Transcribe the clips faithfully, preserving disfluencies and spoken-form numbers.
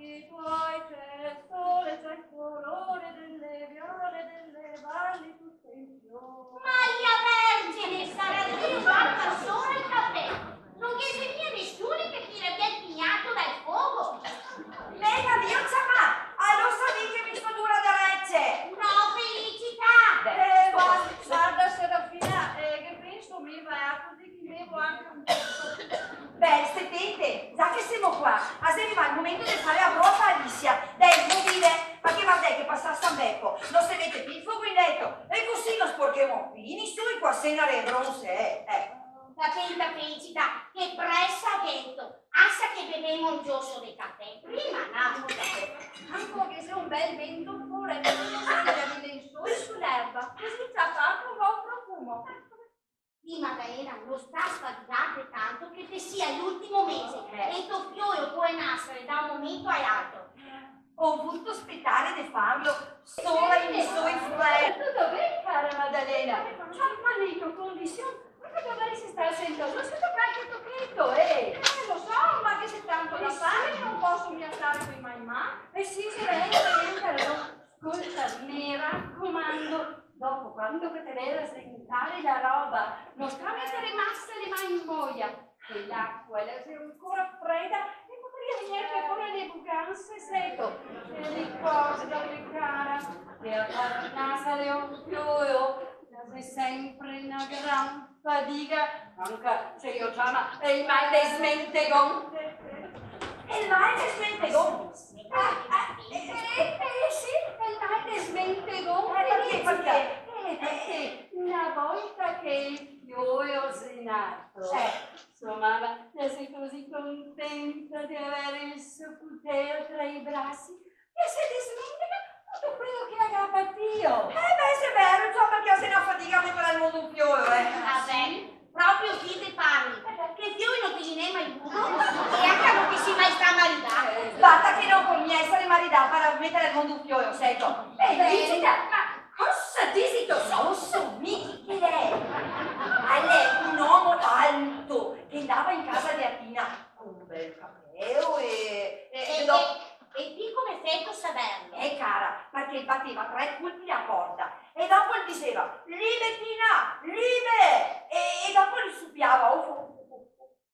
I tuoi c'è il sole, c'è il colore delle viole, delle valli tutte in fiore. Maria Vergine, sarà Dio, va solo el cafè. No ghe xe mia nesuni che tira via el pignato dal fogo? Nega, Dio, ciama! Alora savì che mi so dura de rece! No, Felicita! Eh, va, varda, Serafina, eh, che penso mi, va, eh, cusì che bevo anca un poco. Beh, sta tente, za che semo qua, xe rivà el momento de fare la prova a Alicia. Dai, movì, ma che vardè che pasa San Beco, no se mete pì el fogo in leto, e cusì no sporchemo pì i nisuni co la cenare e bronse, eh, eh. Sta tenta, Felicita, che presa gheto! Lasa che bevemo un gioso de cafè prima, no? Anca che xe un bel vento fora, e no se sente i lensoi su l'erba, cusì ciapa anca un bon profumo. Sì, Madalena, no sta sfadigarte tanto, che te sia l'ultimo mese, eh, e to fioło pol nasare da un momento a l'altro. Go vuto spetare de farlo sola i me soi furei. Tuto ben, cara Madalena? Ciò, ma le to condision, ma che dovarisi star sentà su, se te fa anca tocheto, eh? Eh, lo so, ma che xe tanto da fare, no poso mia stare coi man in man. Eh sì, xe vero, xe vero. Scolta, me racomando, dopo, quando che te vè da sentare la roba, no sta metare masa le man in boia, che l'acqua la xe ancora freda e podaria vegnerte fora le buganse, seto. E ricordate, cara, che a far nasare un fioło la xe sempre na gran fadiga, anca se i lo ciama el mal de smentegon. El mal de smentegon? Ah, ah, eh, eh, eh, sì, el mal de smentegon. Eh, parché, parché? Eh, parché na volta che el fioło xe nato, eh, so mama la xe cusì contenta de avere el so puteo tra i brasi, che se desmenteca tuto queło che la ga patìo. Eh, beh, xe vero, insoma, parché xe na fadiga metare al mondo un fioło, eh. Va ben, proprio ti te parli, che fiołi no te ghe n'è mai vuto, e anca no te si mai stà maridà. Basta che no convien esare maridà par metare al mondo un fioło, seto. Eh, Felicita, ma cosa dixito? Lo so mi chi che l'è. L'è un omo alto che ndava in casa de la Tina con un bel capeo e, e, e, e do- E ti come feto a saverlo? Eh, cara, parché el bateva tre colpi a porta e dopo el dixeva: "Libe, Tina, libe!" E, e dopo el supiava: "Uf, uf, uf, uf."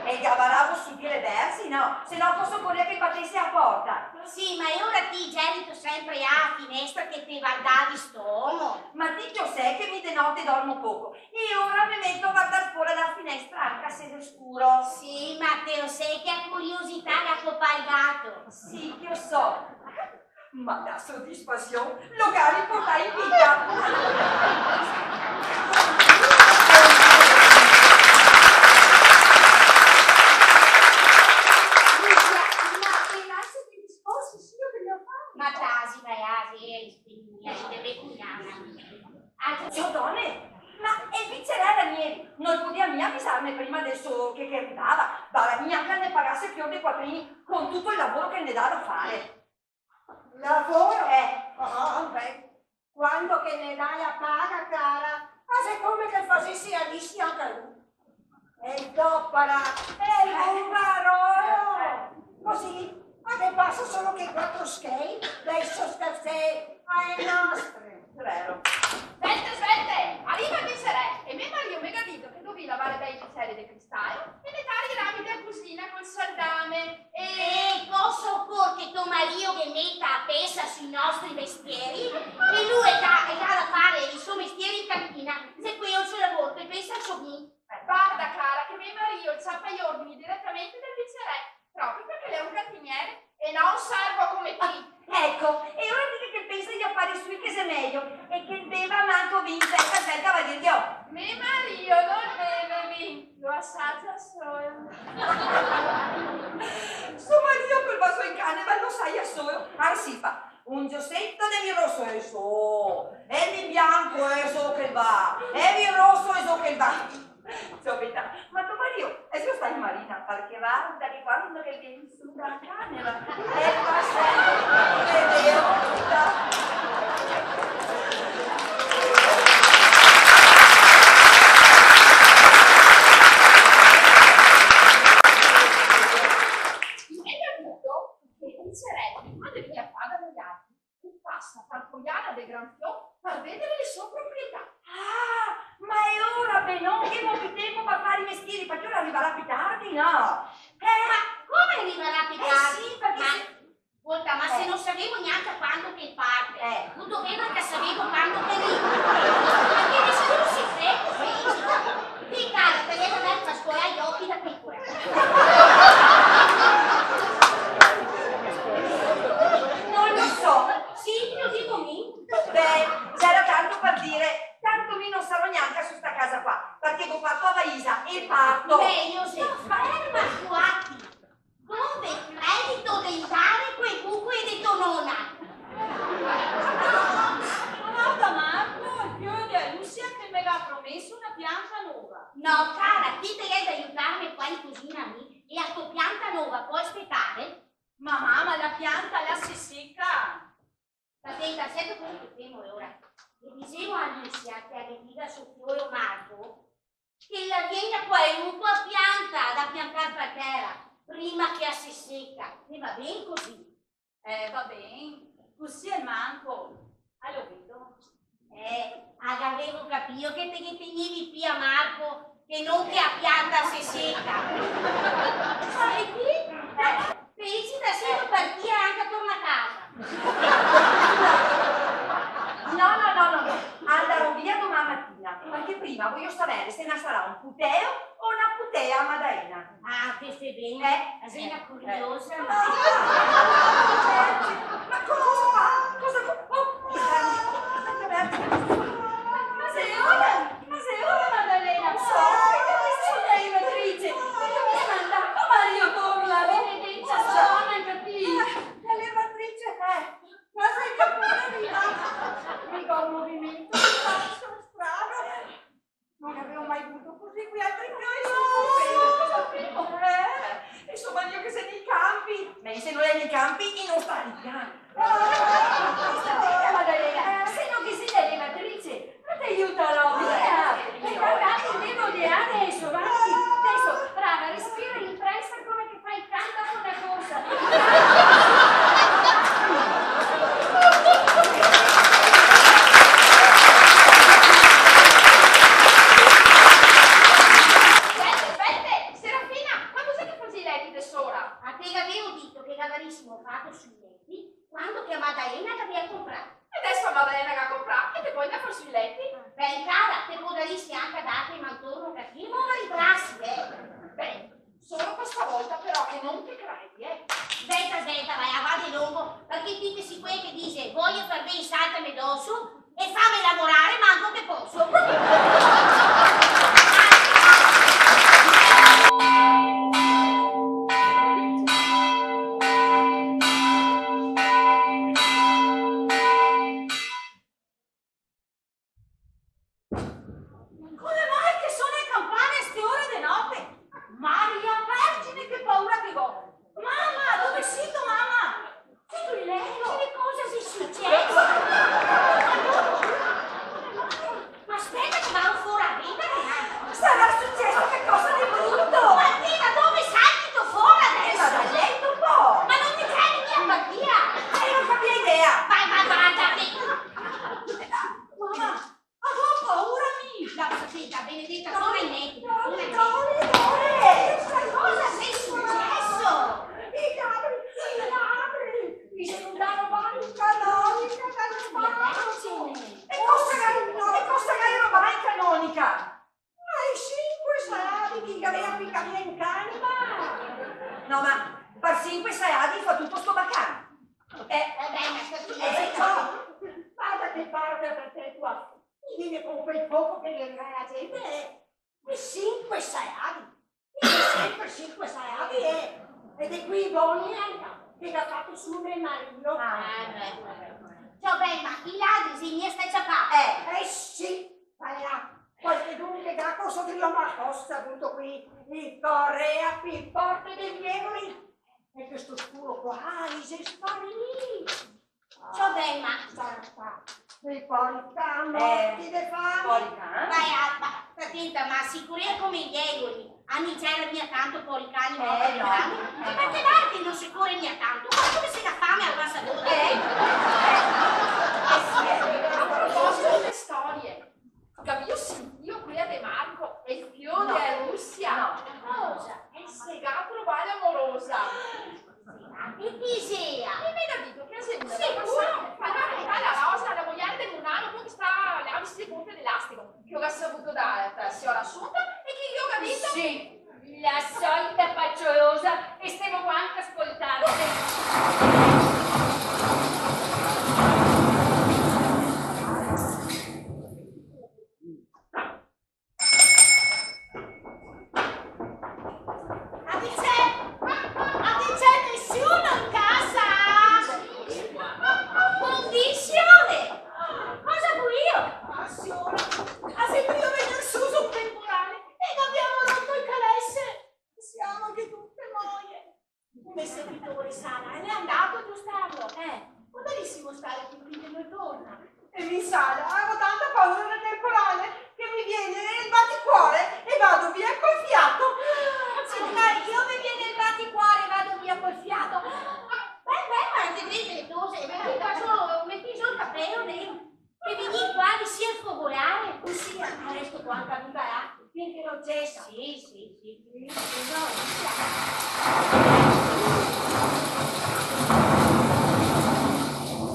E el gavaravo subì le berzi, no? Se no cosa ocorea che el batese a porta? Sì, ma e ora ti, gerito sempre a finestra che te vardavi sto omo? Ma ti lo sè che mi de note dormo poco. E ora me meto a vardar fora da finestra anca se xe scuro. Sì, ma te lo sè che la curiosità la copa el gato? Sì, che lo so. Ma la sodisfasion lo ga riportà in vita. Ma tasi, ma tasi, eh, Mia, de me cugnada. Ah, ciò, done, ma el vicerè Ranieri no podeva mia avisarme prima del so che, che rivava? Varda, gnanca el ne pagase fior de quatrini con tuto el lavoro che el ne dà da fare. Lavoro? Eh. Ah, beh, quando che el ne dà la paga, cara, ma xe come che el fasese a dirse anca lu. E dopara, e un varolo! Cusì, ma ghe pasa solo che quatro schei, dai sosterzei ae nostre. Vero. Svelte, svelte! Riva el vicerè, e me marìo me ga dito che dovì lavare bei biceri de cristalo e netare i rami de la cusina col saldame. E cosa ocor che to marìo ghe meta la pensa sui nostri mestieri? E lu el ga, el ga da fare el so mestiere in cantina, xe queło el so lavoro, che pensa solo mi. Varda, cara, che me marìo el ciapa i ordini diretamente dal vicerè, proprio parché l'è un cantiniere e no un servo come ti. Ah, eco, e ora dì che el pensa ai afari sui che xe mejo, e che el beva manco vin, svelta, svelta, va a dirghe, oh. Me marìo no el beve vin, lo asagia solo. So marìo col vaso in caneva lo asagia solo, ansi, fa: "Un gioseto de vin roso, e so, e vin bianco, e so che va, e vin roso, e so che va." Ciò, Beta, ma to marìo el xe stà in marina, parché varda che quando che el vien su da caneva, el fa sempre de onda. par veder le so proprietà. Ah, ma e ora, beh, no gavemo pì tenpo par far i mestieri, parché ora rivarà pì tardi, no? Eh, ma come rivarà pì tardi? Eh, sì, parché... Ma se... Scolta, ma se no savemo gnanca quando che el parte, eh, no doveva anca saverlo quando che el riva. Ma che discorsi xe questi? Ti, cara, te ghe da andar a scolare i oci da picora. No lo so. Sì, te lo digo mi. Beh, gera tanto par dire, tanto mi no sarò gnanca su sta casa qua, parché go fato a valisa e parto. Beh, José, ferma qua ti. Dove credito de ndare co e bucoe de to nona? Varda, Marco, el fiolo de Lucia che me ga promeso na pianta nova. No, cara, ti te ghe da aiutarme qua in cusina mi, e a to pianta nova pol spetare? Ma mama, la pianta la se seca. Sta tenta, senti come che femo ora. E disemo a Lucia che la ghe diga a so fiolo Marco che la vegna qua e lu co la pianta da piantar par tera, prima che la se seca. Te va ben cusì? Eh, va ben. Cusì almanco a lo vedo. Eh, a gavevo capìo che te ghe tegnevi pì a Marco che no che la pianta se seca. Sai ti? Eh. Felicita, sì, no, partia anca torna casa. No, no, no, no, no. Andarò via doman matina, parché prima vojo saver se na sarà un puteo o na putea a Madaena. Ah, che fè ben. Eh? La xe na curiosa, ma... Ah, ma cosa fa? Cosa fa? Oh, ma xe ora, ma xe ora, Madalena. No so. Dove xe la levatrice? Ma dove xe andà? Oh, Mario, torna, benedeta, torna, capì? La levatrice, eh, ma xe che pure rivà. Mi go un movimento, strano. No gavevo mai vuto cusì, quei altri fioi. Eh, e so marìo che xe nei campi. Ma se no l'è nei campi, i no sta lì. Ah, sta lì, Madalena. Se no che xe la levatrice, ma te aiutarò, via. E varda, devo de adeso, varda. Adeso, brava, respira in presa come che fai, canta con la cosa. Speta, speta, Serafina, ma cos'è che fasi i leti de sora? A te gavevo dito che gavarisimo fato sui leti quando che a Madalena gavea comprà. E deso a Madalena ga comprà e te pol ndar a far su i leti? Beh, cara, te podarisi anca darte man torno, capì? Ma rivarasi, eh. Beh, solo par sta volta però, che no te credi, eh. Sbeta, sbeta, va, va de longo, parché ti te si quel che dixe: "Vojo far ben, saltame doso", e fame lavorare manco che poso. Come mai che sona e canpane a ste ore de note? Maria Vergine, che paura che go! Mama, dove sito, mama? Sito in leto? Che cosa xe suceso? Ma speta che vao fora a vedare, eh! Sarà suceso calcosa de bruto! Martina, dove saltito fora deso? Eh, ma dal leto, po! Ma no te credi mia par via? Eh, no go mia idea! Vai, vai, vai, andate! Mama, go paura mi! La sta zita, benedeta, torna in leto, torna in leto. Dove, dove, dove? Ma cosa xe suceso? I ladri, i ladri! I xe ndai a robare in canonica dal banco! E cosa gai, e cosa gai robà in canonica? Ma i sinque saladi che i gavea picà via in caneva! No, ma par sinque saladi i fa tuto sto bacan? Eh, eh, beh, ma sta... Eh, ciò, varda che parla par te qua. Vien co quel poco che ghe dà la zente, eh. E sinque saladi. E sinque, sinque saladi, eh. E de quei boni anca, che ga fato su me marìo. Ah, beh. Ciò, beh, ma i ladri i xe mia stai ciapà? Eh. Eh, sì, va là. Qualchedun che ga cosa de la ma cosa, apunto, quei, i corea pì forte dei miei. E questo scuro qua, i xe sparì. Ciò, beh, ma... Sarà stà dei pori can, eh, morti de fame. Pori can? Vai, Alba, sta tenta, ma sicuri come i gregori, a mi gera mia tanto pori cani morti de fame. Eh, no. E parché d'altri no se core mia tanto, ma come se ga fame al pasa due? Eh, eh, sì, eh. da, da siora Assunta e che io ho capito? Sì, la solita paciolosa, e stemo qua anca a scoltarla. A dice, a dice, nessuno in casa? Condizione! Cosa vuio? Ah, siora, ha sentìo vegner su un temporale e gavemo roto el calese. Semo anca tute moie. Me servitore, sala, l'è ndà a giustarlo. Eh. Podarìsimo stare qui finché no torna? E mi, sala, go tanta paura del temporale che me vien el baticuore e vado via col fià. Anca a mi me vien el baticuore e vado via col fià. Beh, beh, ma te vedi le tose, ma ti fazo, me tiso el capelo, ne? Che vegnì qua, che sia el fogolare, cusì resto qua anca mi, va là, finché no cesa. Sì, sì, sì, sì, sì, no, sì.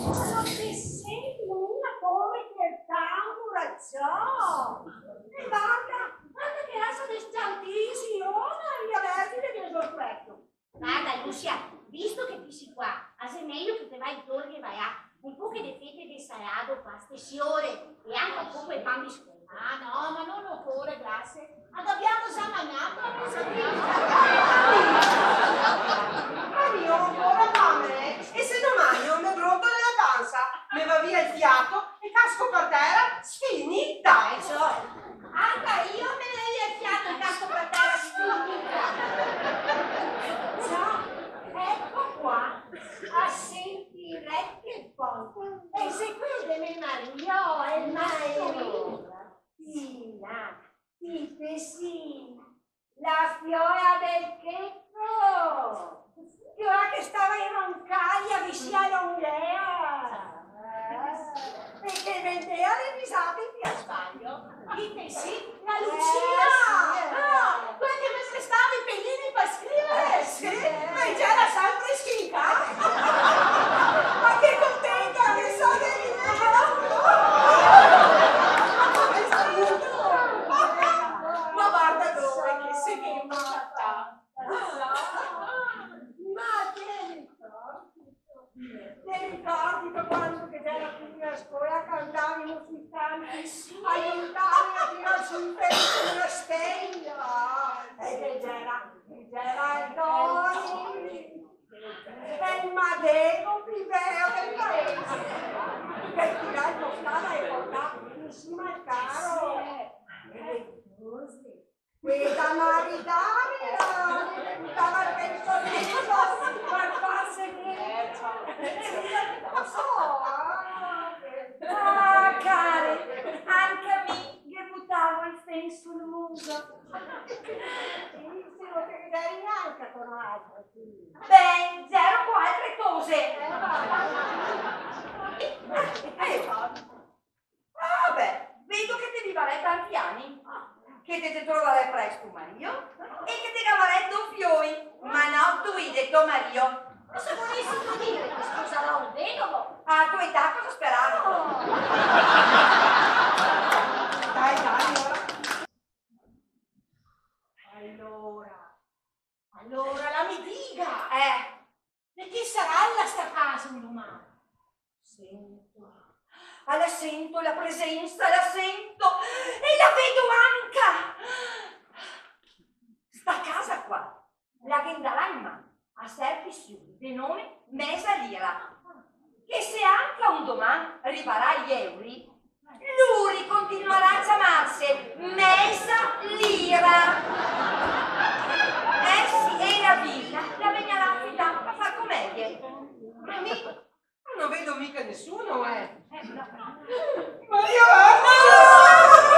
Ma no te senti una come che tanto ragiò? E varda, varda che asa de sciantisi, oh Maria Vergine, che sorpreso. Varda, Lucia, visto che ti si qua, a xe mejo che te vai torghe, va là, un poche de fete de salado pa ste siore e anca un poco de pan biscoto. Ah, no, ma no ocore, grasie. A gavemo za magnà, ma no so. Ma mi go ancora fame, eh? E se no magno, me brotola la pansa, me va via el fià e casco par tera, sfinita, eh, ciò. Anca mi me vien el fià e casco par tera, sfinita. Già, eco qua, a sentirè che bon. E xe quel de me marìo, el maestro. Tina, ti te si la fiola del Checo, quela che stava in Roncaglia, visin a l'Onghea. E che vendea le risate in via Sbaglio. Ti te si la Lucia! Eh, sì, eh. Ah, quela che me prestava i penini par scrivere! Eh, sì, eh. Ma i gera senpre schincà! Ma che contenta che so de vederla! Ma varda dove che se n'è andà! Ma te ricordi? Te ricordi che quando che gera qui a scola cantavimo sui canti, eh, sì, aiutami a tirar su el pelo de la stela? E che gera, che gera el Toni, el madego pì beo del paese, che el tirà el moscà e portà in sima al caro. E le tose. Questa maritare, eh, stava al penso, ma forse che... Eh, ciò. Sì, lo so, ah, che... Ah, care, anca mi ghe butavo el fen sul muso. Sì, sì, no te ghe dei gnanca corajo, sì. Ben, gero co altre tose. Eh, va. Eh, va. Ah, beh, vedo che te vivarè tanti ani, che te, te trovarè presto un marìo e che te gavarè do fioi, ma no tui, de to marìo. Cosa voresitu dire? Te sposarò un vedovo? A to età cosa speravi? Oh. Dai, dai, ora. Alora, alora, la me diga! Eh. De chi sarala sta casa un doman? Sento. Ah, la sento la presensa, la sento e la vedo anca! Sta casa qua la ghe ndarà in man a servi siori de nome Mesa Lira, che se anca un doman rivarà i euri, luri continuarà a ciamarse Mesa Lira. Eh sì, e la vila la vegnarà afità par far comedie. Ma mi no vedo mica nesuno, eh. Maria Vergine!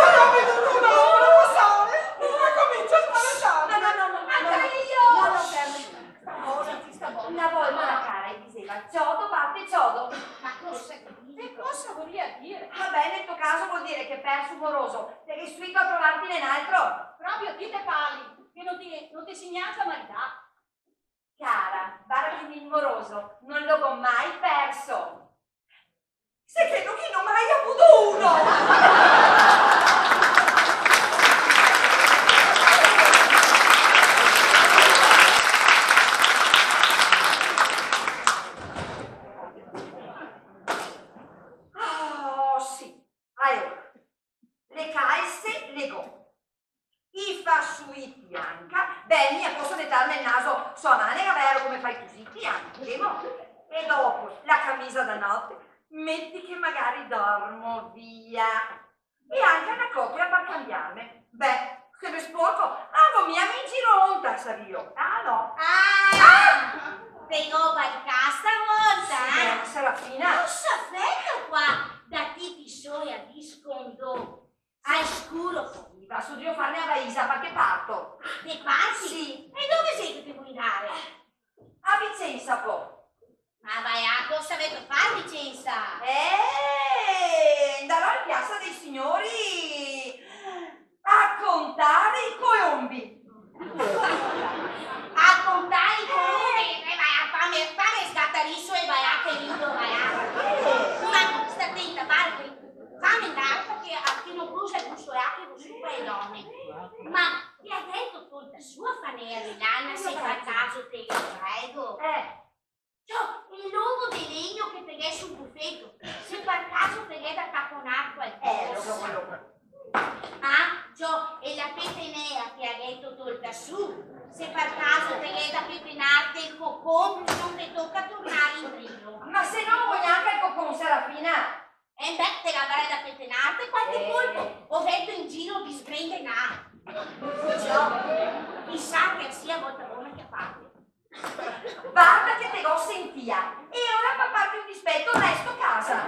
No go veduo un omo pasare, e comincio a spaventarme. No, no, no, no, no. Anca mi! No, no, fermite. Sta bona, sì, sta bona. Na volta la cara i diseva: "Ciodo bate ciodo". Ma cosa che dixe? E cosa voria dire? Va ben, nel to caso vol dire che te ghe perso un moroso, te ghe suito a trovartene un altro. Proprio ti te pari, che no te, no te si gnanca maridà. Cara, varda che mi el moroso no lo go mai perso. Se credo che no mai avuo uno! le calse, le gome. I fasui anca, beh, mi a poso netarme el naso so a manega, vero, come fai cusì, ti anca, mo? E dopo la camisa da note, meti che magari dormo via. E anca na cotola par cambiarme. Beh, se me sporco, ah, vo mia in giro onta, savìo? Ah, no. Ah! Te go balcà stavolta, eh? Sì, Serafina. Cosa feto qua da ti, ti soia di scondò? Al scuro. Sì, va, so drio farme a vaisa, parché parto. Ah, te parti? Sì. E dove xe che te vol ndare? A Vicensa, po. Ma va là, cosa veto far a Vicensa? Eh, ndarò in Piasa dei Signori a contar i colombi. A contar i colombi? Eh, va là, fame, fame sgatar su e va là, che rido, va là. Ma sta tenta, va là. Fame ndar, parché a chi no brusa el buso e a chi no supa e done. Ma te ga deto tolta su a fanea de lana, se par caso te ga fredo? Eh. Ciò, el logo de legno che te ga sul bufeto, se par caso te ga da caponar qualcosa? Eh, lo so, lo so. Ah, ciò, e la petenea che ga deto tolta su, se par caso te ga da petenarte el cocon, no te toca tornar indrio. Ma se no go gnanca el cocon, Serafina? Eh beh, te gavarè da petenarte qualche colpo, o veto in giro de sbrendenà. Ciò, chisà che sia volta bona che a parte. Varda che te go sentìa. E ora par parte un dispeto resto casa.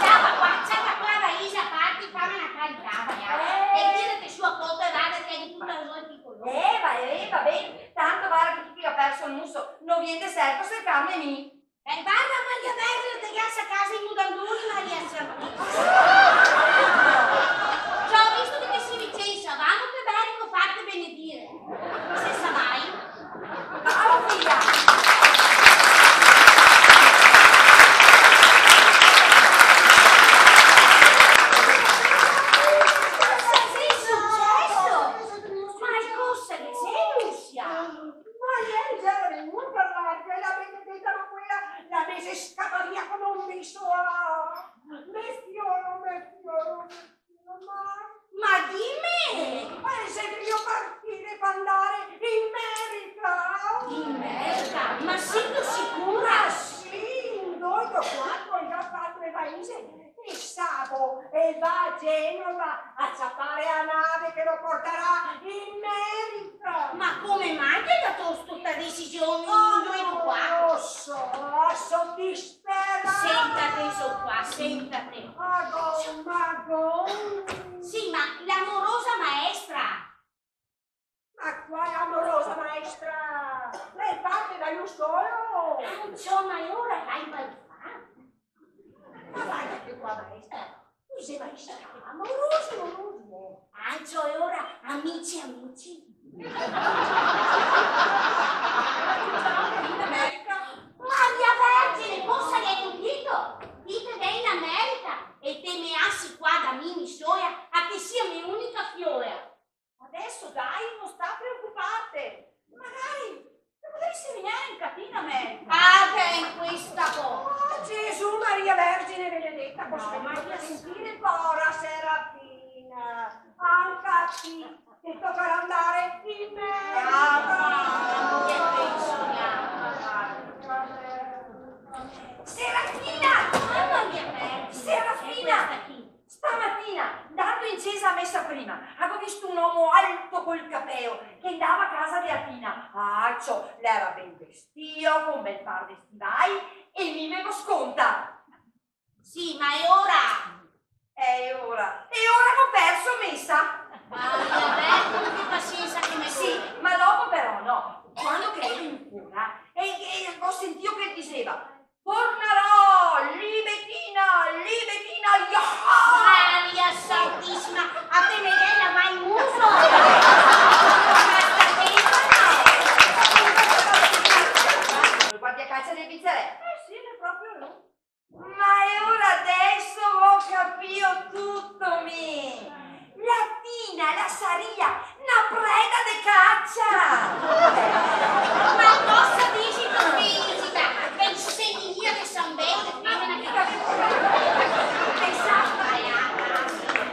Ciapa qua, ciapa qua, vaisa, parti, fame na carità, va là. Eh. E tirate su a cotola e varda che te ga tuta la roba de color. Eh, va, eh, va ben. Tanto varda che chi che ga perso el muso no vien de serto a sercarme mi. Eh, varda, Maria Vergine, te ga a casa i mudandoni, Maria Santissima. Ciò, visto che te si Vicensa, vamo che vegno a farte benedire. Se sa mai. Bravo, fia. Cosa xe suceso? Ma cosa che xe, Lucia? Ma ieri gera vegnua a parlarme, la benedeta, ma quela la me xe scapa via come un miso. Ah, me fiolo, me fiolo, me fiolo, ma... Ma dime! Ma xe drio partire par ndare in Merica. In Merica? Ma sito sicura? Ah, sì, in doi o quatro, el ga fato le vaise. E sabo, el va a Genova a ciapare a nave che lo portarà in Merica. Ma come mai te ga tosto sta decision in due o quatro? Oh, no lo so, so disperada. Sentate, so qua, sentate. Magon, magon. Sì, ma la morosa maestra? Ma quala amorosa maestra? L'è parte da lu solo! Ah, insoma, e ora l'hai mai fa? Ma varda che qua, maestra, no se mai sta amorosi, amorosi, eh. Ancio, e ora amici, amici? Maria Vergine, cosa gheto dito? Ti te ve in America e te me asi qua da mi, mi soia, a che sia me unica fiola. Adeso dai, no sta preocuparte. Magari te podarisi vegnere anca ti in America. Ah, ben, questa po. Oh, Gesù, Maria Vergine benedeta, cosa... No, ma che... Sentire, pora Serafina, anca a ti te tocarà ndare in America. Ah, no, che penso, no. Serafina! Mama mia, Serafina! E questa chi? Stamatina, ndando in cesa a mesa prima, go visto un omo alto col capeo che ndava a casa de a Tina. Ah, ciò, l'era ben vestìo, co un bel par de stivai, e mi me go sconta. Sì, ma e ora? Eh, e ora? E ora go perso mesa. Ah, va ben, che pasiensa che me... Sì, ma dopo però, no, quando che ero in cura, e, e go sentìo che diseva: "Tornarò, Libetina, Libetina, iahà!" Maria Santissima, a te me ghe lavà el muso! Ma sta tempo, no? Parti a cacia del bizzarè? Eh sì, l'è proprio lu. Ma e ora adeso go capìo tuto, mi! La Tina la saria na preda de cacia! Ma cosa dixito, Felicita? Che insegnina de San Beto, femena che... Pensavo, ma è a casa.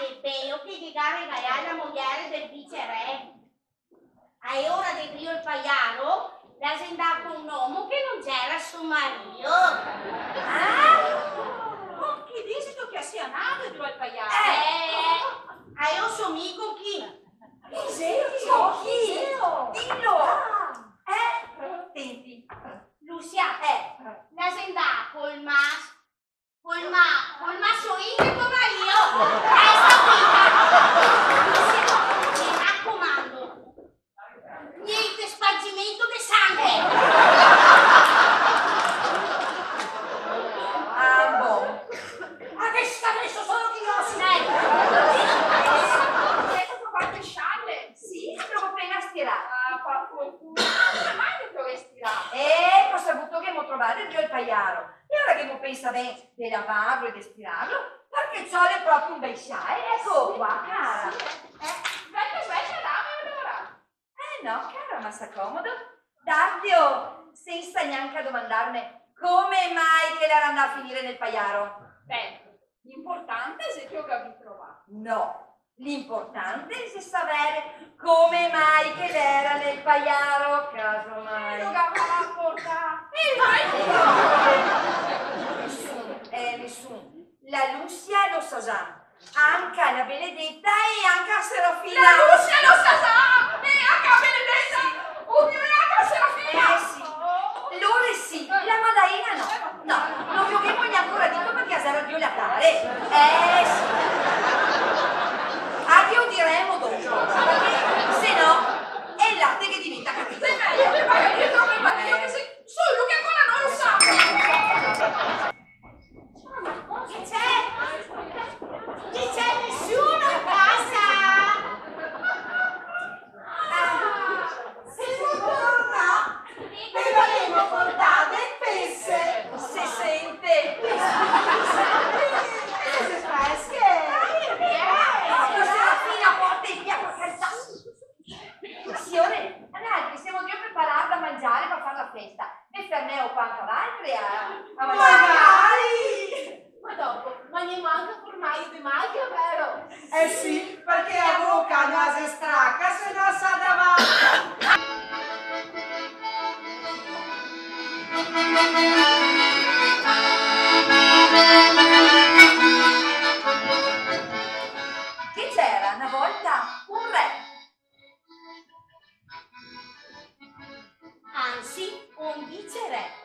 Che beo che ghe ga regalà la moiere del vicerè. A ora de drio el paiaro, la xe ndà co un omo che no gera so marìo. Ah? Con chi dixito che a sia ndà drio el paiaro? Eh, a eo so mi con chi? Chi xeo? Chi xeo? Chi xeo? Dilo! Ah. Eh? Senti, Lucia, eh, la xe ndà col mas-, col ma-, col masoin de to marìo. Hai capito? Lucia, me racomando, gnente spargimento de sangue. Ah, bon. Ah, che sta adeso solo chi osi. Eh. Eco qua che scialle. Sì, lo go pena stirà. Ah, par fortuna. Come mai te lo ghe stirà? Eh, go saputo che ghemo trovà drio el paiaro. E ora ghemo pensà ben de lavarlo e de stirarlo, parché ciole proprio un bel sciae. Eco qua, cara. Sì, eh, eh, svelte, svelte, lava e lavora. Eh no, cara, ma s'acomodo. Dardeo, sensa gnanca domandarme come mai che l'era ndà a finire nel paiaro. Beh, l'importante xe che lo gavì trovà. No, l'importante xe saver come mai che l'era nel paiaro, casomai. Lo gavarà portà. Eh, ma io! Nesun, eh, nesun. La Lucia lo sa za. Anca la Benedeta e anca la Serafina. La Lucia lo sa za! E anca la Benedeta! Sì. Oddio, e anca la Serafina! Eh, sì. Lore sì, la Madalena no. No, no ghe lo ghemo gnancora dito parché la xe drio latare. Eh, sì. A ghe lo diremo dopo, parché se no el late che diventa catino. Xe mejo che vaga drio, parché io che so, solo che ancora no lo sa. Chi xe? Chi xe? Nesuno in casa? Ah, semo tornà. E gavemo portà del pese. Se sente. Pese fresche. Proprio Serafina, porta via, par carità. Siore, noaltri semo drio preparar da mangiare par far la festa. Ve fermeo qua anca valtri a, a mangiare? Magari! Ma dopo, magnemo anca formaio de maglia, vero? Eh sì, parché la boca no la se straca, se no la sa da vaca. Che ghe gera na volta un re. Ansi, un vicerè.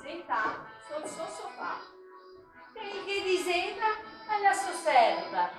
Sentà sul so sofà, che el ghe diseva a la so serva: